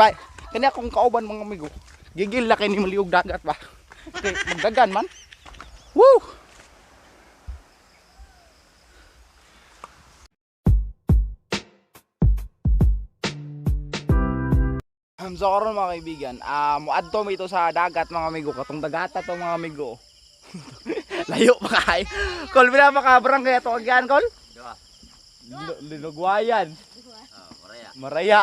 Lugay. Kani akong kauban, mga amigo. Gigil la kay ni maliog dagat ba. Kay magdagan man. Woo! So karon, mga kaibigan, muadto mi ito sa dagat, mga amigo, katong dagata to, mga amigo. Layo pa kay. Kol, bila makabrang kaya to agyan, kol? Duha. Linugwayan. Oh, Maraya. Maraya.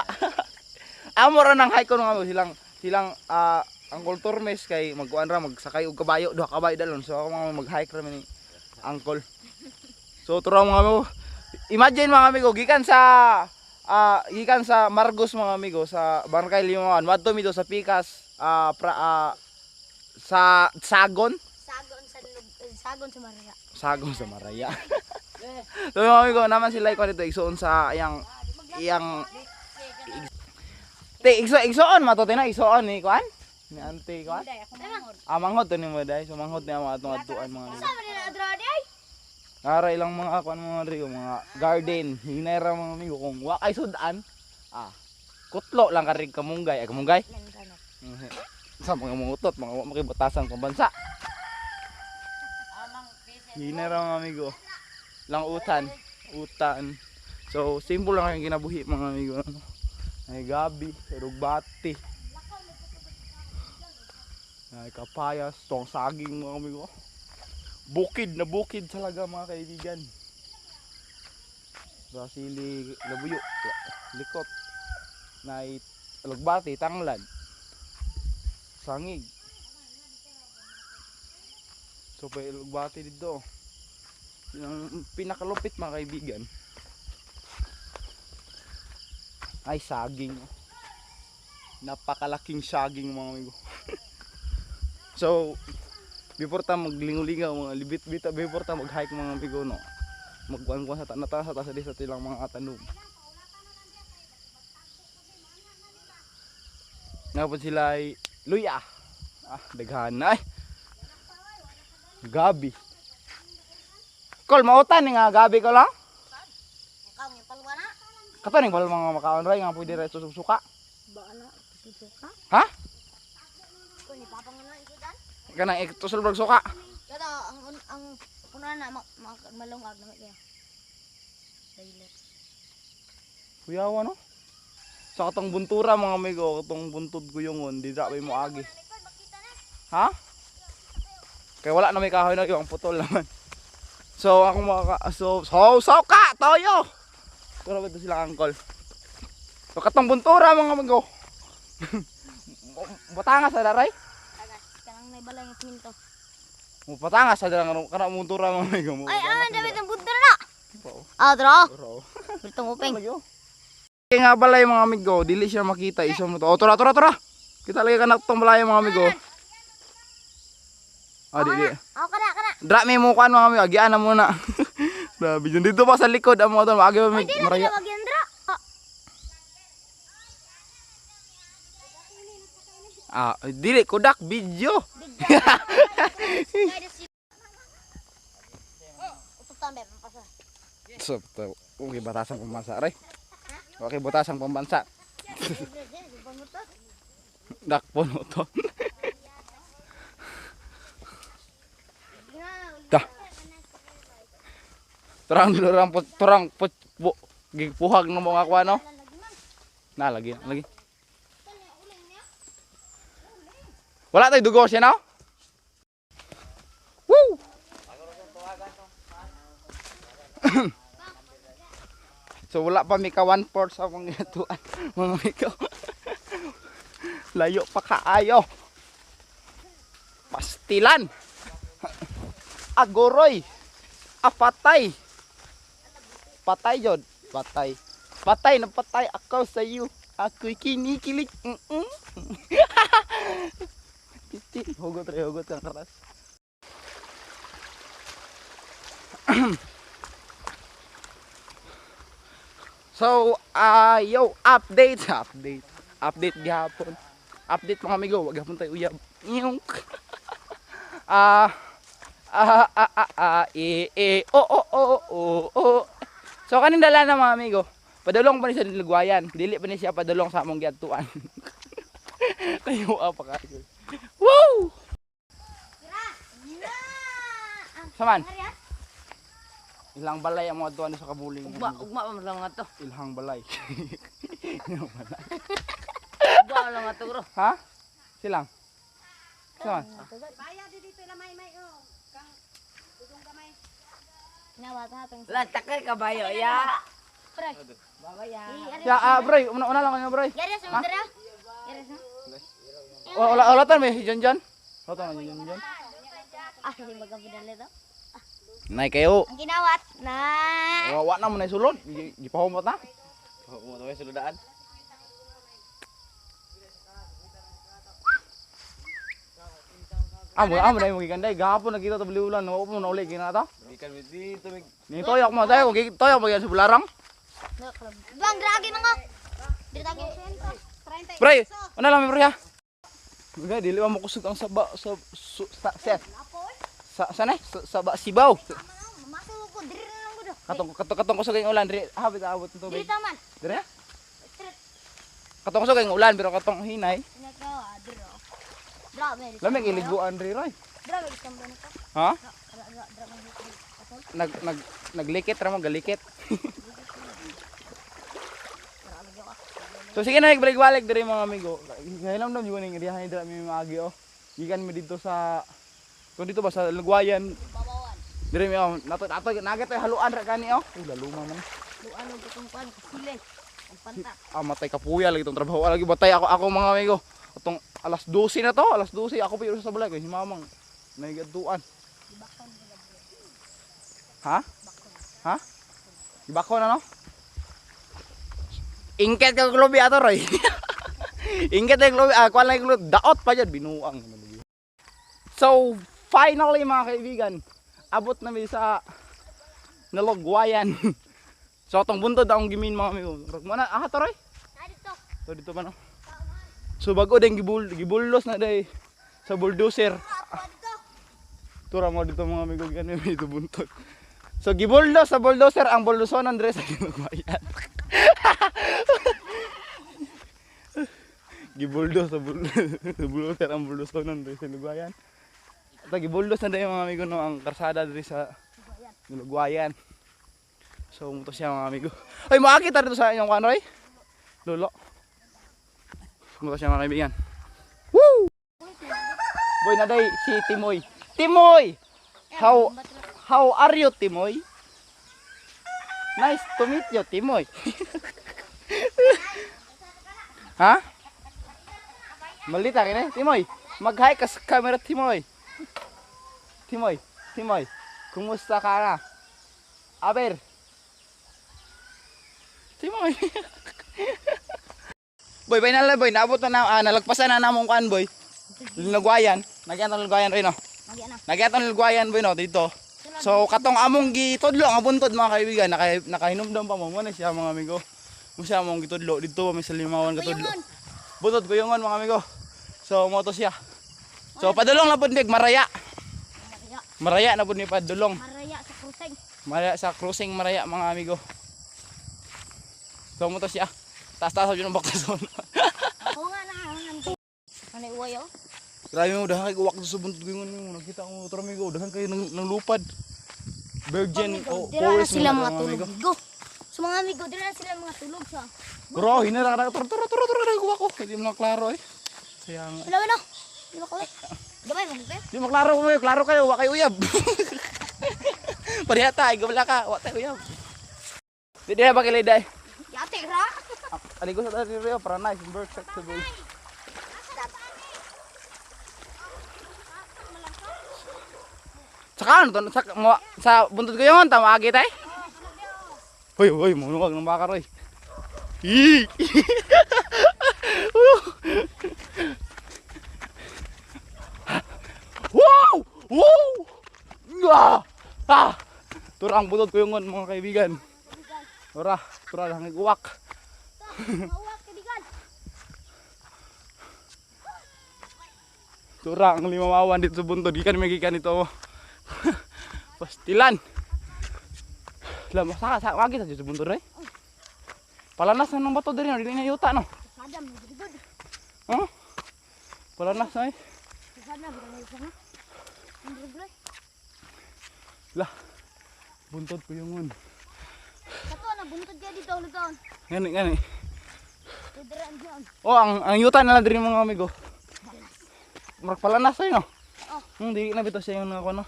Amo ra nang hike ko, mga amigo, silang silang Uncle Tormes kay magkuan ra, magsakay og kabayo, duha kabayo dalon. So ako, mga mag-hike ra mi ni Uncle. So turo, mga amigo. Imagine, mga amigo, gikan sa Margos, mga amigo, sa Barangay Limawan, wadto mi do sa Pikas, sa Sagon, Sagon sa sagon sa Maraya. Sagon sa Maraya. So mga amigo, naman sila ikaw dito igsuon sa iyang iyang Te, igsuon mato te na igsuon ni kuan? Ni ante kuan? Ah, manghod to ni mo dai. So manghod niya mga atong adtuan, mga amigo. Sa man nila adradi ay. Ara ilang mga kuan, mga amigo, mga garden. Hinay ra, mga amigo, kung wa kay sudan. Ah, kutlo lang karig kamunggay. Ay, kamunggay. Lantano. Sa mga mangutot, mga wa makibatasan pambansa. Hinay ra, mga amigo. Lang utan, utan. So simple lang ang ginabuhi, mga amigo. Ay gabi, rugbati. Ay kapayas, tong saging, mga amigo. Bukid na bukid talaga, mga kaibigan. Basili, labuyo, likot. Nay lugbati, tanglad. Sangig. So pa lugbati dito. Yun ang pinakalupit, mga kaibigan. Ay, saging, oh. Napakalaking saging, mga amigo. So before ta maglingulingaw, mga libit-bit, before ta mag-hike, mga amigo, no. Magkuan-kuan sa tanata sa tasa di sa tilang mga tanom. Nga po sila ay luya. Ah, daghan na ay. Gabi. Kol, mautan ni nga gabi ko lang. Ikaw ng palwa na. Kato ning bal mga makaon ray nga pwede ra susuka. Ba na susuka? Ha? Ko ni papa nga na isudan. Kanang itusol bag suka. Kato ang una na malungag na kaya. Dailet. Kuyawa no. Sa katong buntura, mga amigo, katong buntod ko yung di ra mo agi. Ha? Kaya wala na may kahoy na ibang putol naman. So ako mga so soka toyo. Pero ba sila angkol? So katong buntura, mga amigo. Batangas sa daray? Tagas kanang may balay ng siminto. Mo patangas sa daray kana buntura, mga amigo mo. Ay, ah, dami ng buntura na. Oo. Ah, dra. Ro. Bitong upeng. Lagi, oh. Kaya nga balay, mga amigo, dili siya makita isa mo to. Oh, tura tura tura. Kita lagi kanak tong balay, mga amigo. Ah, di di. Ako kana kana. Dra may mo kuan, mga amigo, agian na muna. Grabe yun. Dito pa sa likod ang mga to, maagi pa may Di na maraya. sila magyandra. Ah, dili kudak video. Utok tambe mapasa. So, to, okay batasang pambansa aray. Okay batasang pambansa. Dakpon to. Ta. Turang turang turang put bu, gipuhag ng mga kuan no. Na lagi, lagi. Wala tayo dugo siya no? Woo! So wala pa mi ka 1/4 sa akong ginatuan, mga amigo. Layo pa kaayo. Pastilan. Agoroy. Apatay. Patay jod. Patay. Patay na patay ako sa iyo. Ako'y kinikilig. Piti. Hugot re, hugot kang karas. So, yo, update, update. Update gihapon. Update, mga amigo, wag gihapon tayo uyab. Yung ah ah ah ah ah e e o o o o o. So kaning dala na, mga amigo. Padulong pa ni sa Lugwayan. Dili pa ni siya padulong sa among giadtuan. Tayo pa kayo. Woo! Na! Saman, Ari ah. ilang balay ang mga tuwan sa kabuling. Ugma, ugma pa man lang nga to. Ilhang balay. Ilang balay. Ugma lang nga to, bro. Ha? Silang. Saman. Kinawat ha pang. Lantak ka kabayo ya. Pre. Babaya. Ya, ah, bro, una, una lang kayo, bro. Yari sa mudra. Yari sa. Wala, wala, wala tan may si John John. Wala tan may John John. Ah, hindi magkapidali to. Nay kayo. Ang kinawat na. Wa na mo na sulod. Gipahumot na. Mo to sulodaan. Amo, amo na yung giganday. Gahapon nakita to baliulan. No, mo na uli ginata. Gikan mi dito mig Ni toyok mo tayo, toyok mo yan sa bularang. Bang dragi mga. Diri tagi. Bray, una lang may bro ha. Mga dili ba mo kusog ang saba sa su, sa set. Sa sa na? Sa, saba sibaw. Masuk ko diri na lang gud. Katong katong katong kusog ang ulan diri habit abot ng Diri tubig. taman. Diri ha? Katong kusog ang ulan pero katong hinay. Inakaw ah, diri. oh. Dra may. Lamig iliguan diri roy. Dra may isang buwan ka. Ha? Dra dra dra may. Nag nag naglikit ra mo galikit. So sige na nagbalik-balik diri mga amigo. Ngayon lang yun ning iriyahan dira mi maagi oh. Gikan mi dito sa kung dito ba sa Lugwayan. Babawan. Diri mi oh, nato nato nagat ay haluan ra kani oh. Laluma man. Luan og katong kuan kasile. Ang panta. Ah, matay kapuya lagi itong trabaho. Ah, lagi batay ako ako mga amigo. Atong alas 12 na to, alas 12 ako pa yun sa balay kay si mamang nahigaduan. Ha? Ha? Ibakon ano? Ingket ka globi ato Roy. Ingket ka globi, ah, kuan lang globi, daot pa dyan binuang. So, finally mga kaibigan, abot na mi sa Nalogwayan. So, atong buntod akong gimin mga amigo. Rog mo na, ah, to Roy. Na dito. So dito pa no. So bago din gibullos na day sa bulldozer. Apa dito. Tura mo dito mga amigo ganun may ito buntot. So gibuldos sa bulldozer ang buldoson Andres sa Ginugmayan. Gibuldos sa sa bulldozer ang buldoson Andres sa Ginugmayan. Ito gibuldos na day mga amigo no ang karsada diri sa Ginugmayan. So muto siya mga amigo. Ay makakita dito sa inyong kuan Roy. Lolo. Muto siya mga kaibigan. Woo! Boy na day si Timoy. Timoy! How are you, Timoy? Nice to meet you, Timoy. Ha? Malita kini, Timoy. Mag-hi ka sa camera, Timoy. Timoy, Timoy. Kumusta ka na? A ver. Timoy. Boy, bay na lang, boy. Naabot na na, ah, nalagpasan na namong kuan, boy. Lugwayan. Nagyan tong lugwayan rin, no. Magi ana. Nagyan tong lugwayan, boy, no, dito. So, katong among gitudlo ang buntod mga kaibigan, nakahinumdum pa mo mo na siya mga amigo. Mo siya among gitudlo dito may sa Limawan katudlo. Kuyungon. Buntod kuyungon mga amigo. So, mo to siya. So, padulong na pud mig Maraya. Maraya. Maraya na pud mi padulong. Maraya sa kruseng. Maraya sa crossing Maraya mga amigo. So, mo to siya. Taas-taas jud ang baktason. Ako nga na ang Ano uwayo? Grabe mo, dahan kayo uwak sa buntod kuyungon mo. Nakita ko mo, amigo, dahan kayo ng lupad. Virgin o Dira na forest sila mo mga na, tulog. amigo. Go. Sa mga amigo, dira na sila mga tulog sa. Bro, hinara ka na. Tara, tara, tara, tara, nagawa ko. Hindi mo na klaro eh. Kaya nga. Wala ba no? Di ba ko? Gamay mo kayo. Hindi mo klaro kayo. Klaro kayo. Wa kayo uyab. Pareha tayo. Gawala ka. Wa tayo uyab. Di na ba kilay? Yate ra. Aligo sa tayo Rio para nice and perfectable. Saka ano to? Sa buntod ko yun, tama agi tayo? Hoy, hoy, munukag ng baka roy. Ih! Wow! Wow! Ah! Ah! Tura ang buntod ko yun mga kaibigan. Tura, tura lang uwak. Mauwak kaibigan. Tura ang limamawan dito sa buntod. Gikan may gikan ito. Pastilan. Lama sa wagi sa dito sa buntod ray. Palanas na ng bato diri no, dili na yuta no. Sadam, good. Huh? Wala na, say. Sana, bitaw sana. Ang libre. Lah. Buntod ko yung. Kato na buntod kaya dito lugaon. Ngani, ngani. Dira diyan. Oh, ang yuta na lang diri, mga amigo. Murag pala na say, no. Oh. Dili na bitaw siya yung mga kuno.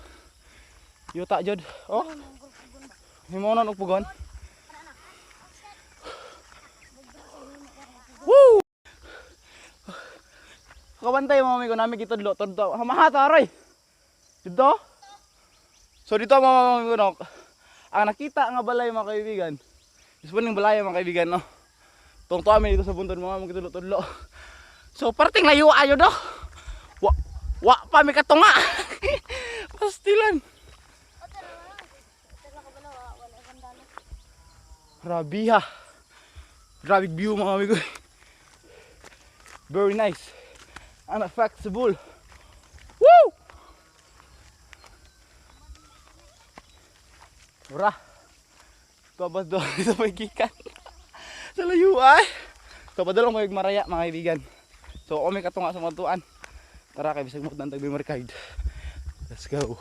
Yuta jud. Oh. Himonon og pugon. Woo! Kabantay, mga amigo, namin gitudlo. Tudlo. Hamaha aroy. Dito. So dito, mga amigo, no. Ang nakita nga balay, mga kaibigan. Is ning balay, mga kaibigan, no. Tungto kami dito sa buntod, mga amigo, tudlo-tudlo. So parting layo ayo do. Wa wa pa mi katunga. Pastilan. Grabe ha. Grabe view, mga amigo. Very nice. Unaffectable. Woo! Ura. Tabas doon sa may gikan. Sa layo ay. So padulong may Maraya, mga kaibigan. So umi katunga sa mga tuan. Tara kay bisag mo tag memory card. Let's go.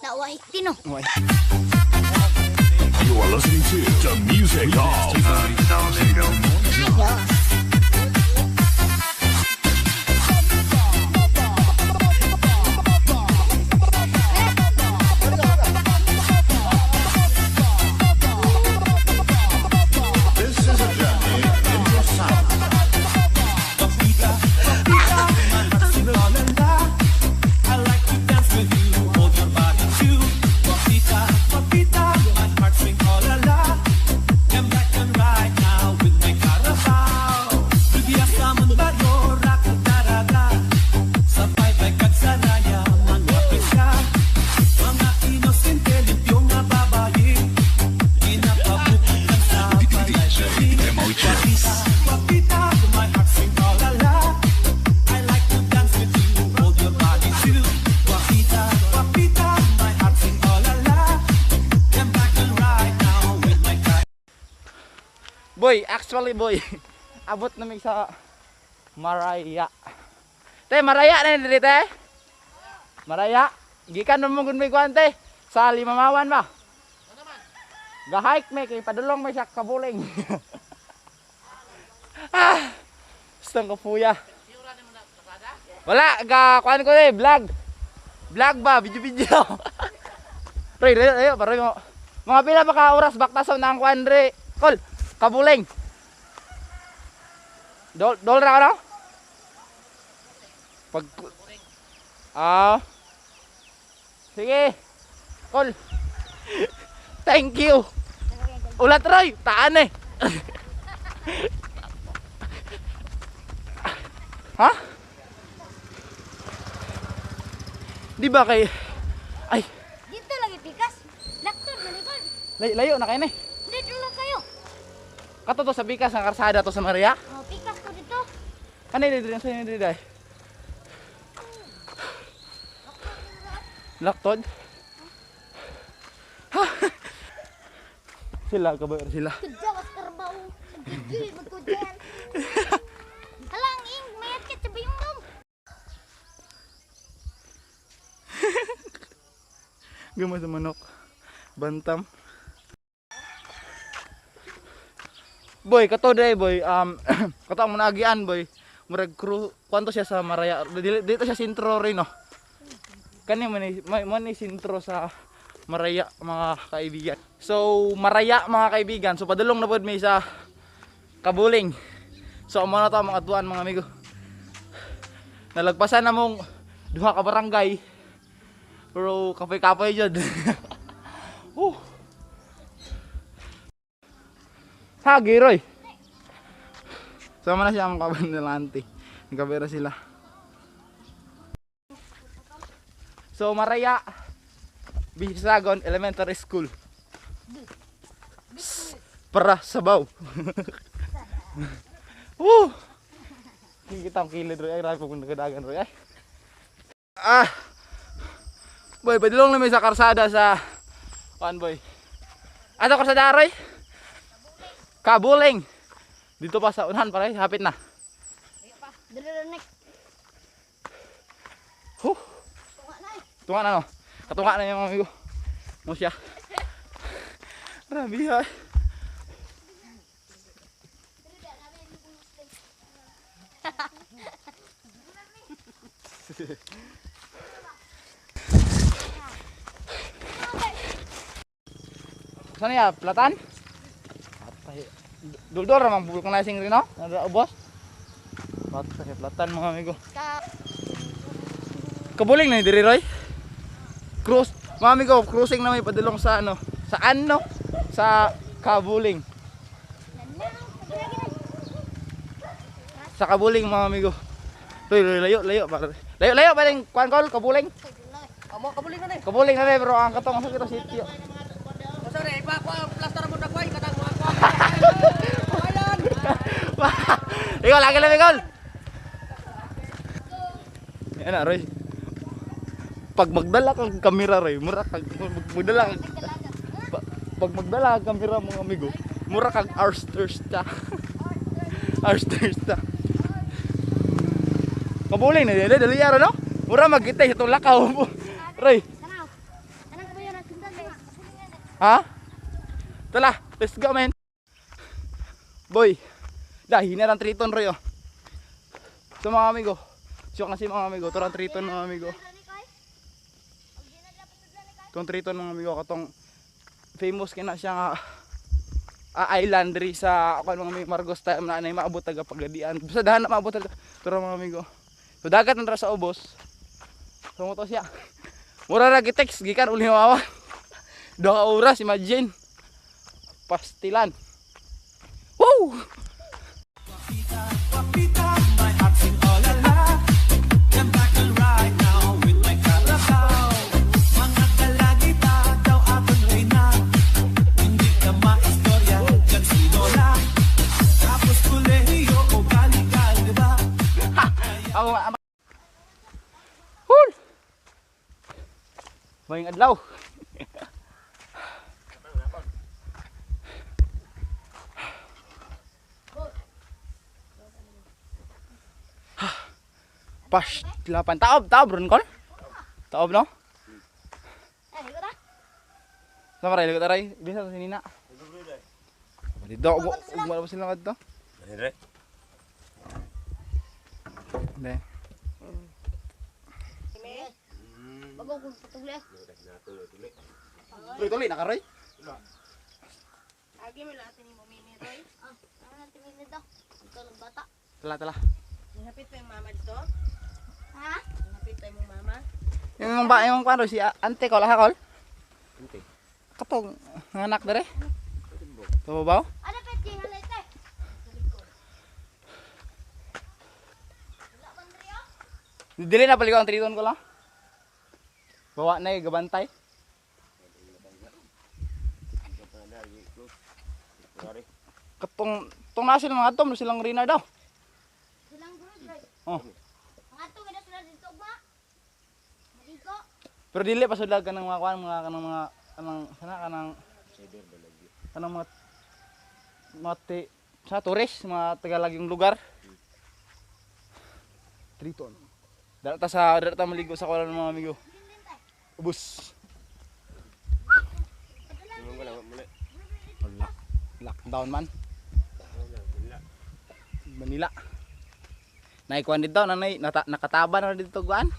Nawa hikti no. Okay. You are listening to the music of This is a journey into sound. I like to dance with you, hold your body too. Papita, papita, my heart sing all la la. Come back and right now with my carabao. Bibiasa man baryo, rakatarada. Sa paypay kag saraya, manwapit ka. Mga inosente, limpyo nga babae. Ginapabukutan sa balay. Papita, papita, my heart sing all la la. I like to dance with you, hold your body too. Guapita, guapita, my heart's in all la la. Come back and right now with my car. Boy, actually boy, abot na mi sa Maraya. Te, Maraya na diri, te. Maraya. Gikan mo gud may kuan, te. Sa Limamawan ba? Ga-hike may kay padulong may sa Kabuling. Ah. Basta kapuya. Wala, ga kuan ko eh, vlog. Vlog ba, video video. Roy, roy, roy, paroy mo. Mga pila pa ka oras baktason na ang kuan re. Kol, Kabuling. Dol dol ra ka no? Pag Ah. Sige. Kol. Thank you. Ulat Roy, taan eh. Ha? Di ba kay ay Dito lagi pikas. Laktod malikod. Layo, layo na kayo na eh. Dito lang kayo. Kato to sa Bikas ang karsada to sa Maria. Oh, pikas ko dito. Kanay diri sa diri dai. Laktod. Ha? Sila kabayo sila. Kudyawas karbaw. Sa gigi magkudyan. Halang ing mayat ka sa bayong dong. Gama sa manok. Bantam. Boy, kato day boy. Kato ang managian, boy. Murag crew, kwanto siya sa Maraya. Dito siya sentro rin, no. Kani man ni may man ni sentro sa Maraya, mga kaibigan. So, Maraya, mga kaibigan. So padulong na pod may sa Kabuling. So amo na to ang mga tuan, mga amigo. Nalagpasan na mong duha ka barangay. Pero kapoy-kapoy jud. Woo. Ha, Giroy. Sama na siya ang kabandilante. Nagkabera sila. So Maraya Bisagon Elementary School. Para sabaw. Woo! Kita ang kilid, Roy. Ay, grabe pag nagadagan, Roy. Ay. Ah! Boy, padulong na may sa karsada sa kuan, boy. Ato karsada, Roy? Kabuling. Dito pa sa unahan pare, hapit na. Dili nek. Huh. Tunga na eh. Tunga na no. Katunga na yung mga amigo. Mo siya. Grabe ha. Saan ya? Platan? Patay. Duldor ramang vulcanizing rin no? Nada boss. Patay platan mga amigo. Ka Kabuling na ni diri Roy. Cruise, mga amigo, cruising na may padulong sa ano, sa ano? Sa Kabuling. Sa Kabuling mga amigo. Roy, Roy, layo, layo para. Layo, layo pa rin kuan kol, Kabuling. Amo kabuling na ni. Kabuling na rin, pero ang katong sa kita sitio. O sorry, ipa ko ang plaster mo na kway katang mga kwa. Ikaw, lagi lang, ikaw. Yan na, Roy. Pag magdala kang kamera, Roy, mura kag magdala kag pag magdala kang kamera mga amigo, mura kag artista. Artista. Kabuling na dili dali yaro no? Mura magkita sa lakaw. Roy, Tanaw. Anang kabayo na sundan na. ha? Tala, let's go man. Boy, dahil na ang triton Roy oh. So mga amigo, siya kasi mga amigo, ito ang triton mga amigo. Itong triton mga amigo, katong famous kina siya nga island diri sa kuan mga amigo Marcos time na anay maabot taga Pagadian. Basta dahan na maabot taga pero mga amigo. So dagat na sa ubos. So mo to siya. Mura ra gitext gikan uli mawa. 2 ka oras, imagine. Pastilan. Woo! Guapita, my heart's in all ala. I'm back and right now with my carabao. Mga dalagita daw aton reyna. Hindi ka maistorya, dyan si Lola. Tapos kolehiyo o balikan, di ba? Ako ama. Hul. Mayong adlaw. Pas lapan taob taob ron kol. Taob no? Eh, ikaw ta. Sa maray likod aray, bisa sa sinina. Dito ug wala pa sila kadto. Dire. Hindi. Bago kong patugli. Tuloy tuloy na karoy. Agi mo lahat ni mo mini Roy. Ah, ano natin minute daw. Ikaw lang bata. Tala tala. Hapit pa yung mama dito. Ha? Hapit pa yung mama. Yung ba yung kuan si ante ko laha kol. Ante. Katong anak dere. Tumo ba? Ano pa yung halay te? Dili na paligo ang triton ko lang. Bawa na eh, gabantay. Katong tong nasa silang mga atom, silang rina daw. Silang group right. Oh. Ang ato gina sila dito ba? Maligo. Pero dili pa sudlag kanang mga kuan, mga kanang mga kanang sana kanang kanang mga mga ti, sa tourist, mga Tagalog yung lugar. Triton. Dara ta sa dara ta maligo sa kuan mga amigo. Ubus. Wala. Lockdown man. Manila. Naikuan dito, nanay, nakataba na dito guan.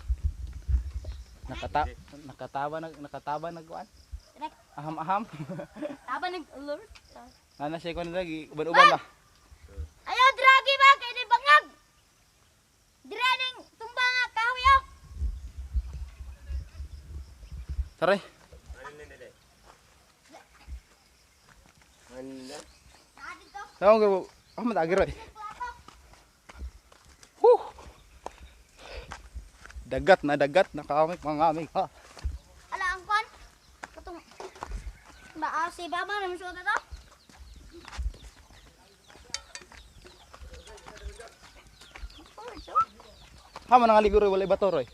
Nakataba na guan. Rek. Aham aham. Taba nag alert. Nana siya kuan lagi, uban-uban ba. Ayaw dragi ba kay di bangag. Dire ning tumba nga kahoy ah. Taray. Naa dito. Tawag ko, ah matagir eh. Huh. Dagat na kami mga amig ha. Ala ang kwan. Katong ba ah, si baba na misuot to. Ha man nangaligo roy walay bato roy.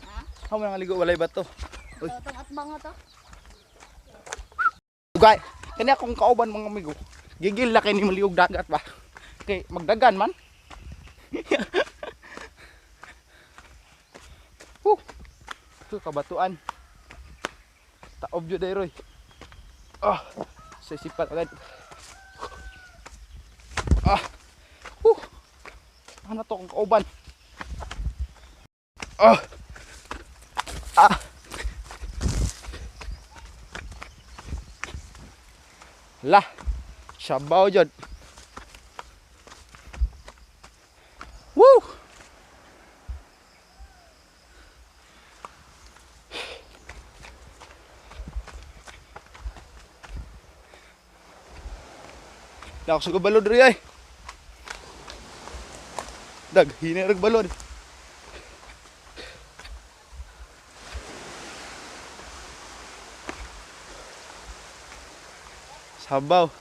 Ha? Ha man nangaligo walay bato. Uy. Itong atbang to. Ugay. Kani akong kauban mga amigo. Gigil na kay ni maliog dagat ba. Kay magdagan man. Huh. Ito kabatuan. Taob yun day Roy. Ah, sa sipat agad. Ah. Huh. Ano to kung kauban? Ah. Ah. Lah. Sabaw jud. Woo! Dak sa balod ri ay. Dag hina rag balod. Sabaw.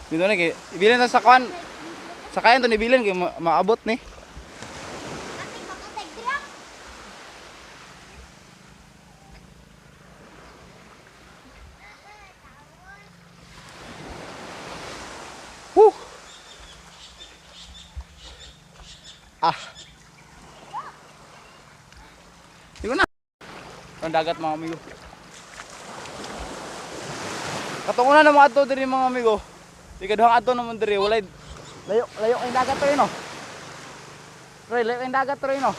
Dito na kay ibilin na sa kwan. Sakayan to nibilin kay maabot ni. Ating makatag dira. Woo! Ah. Di ko na. Ang dagat mga amigo. Katungunan na mga ato diri mga amigo. Di ka duhang ato naman diri walay layo layo kay dagat to no. Roy, layo kay dagat to no.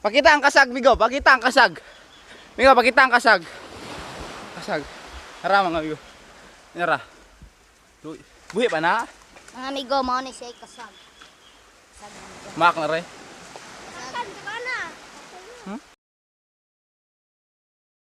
Pakita ang kasag, Migo. Pakita ang kasag. Migo, pakita ang kasag. Kasag. Tara mga amigo. Nara. Buhi pa na. Mga amigo, mao ni siya kasag. Kasag. Maak na rin.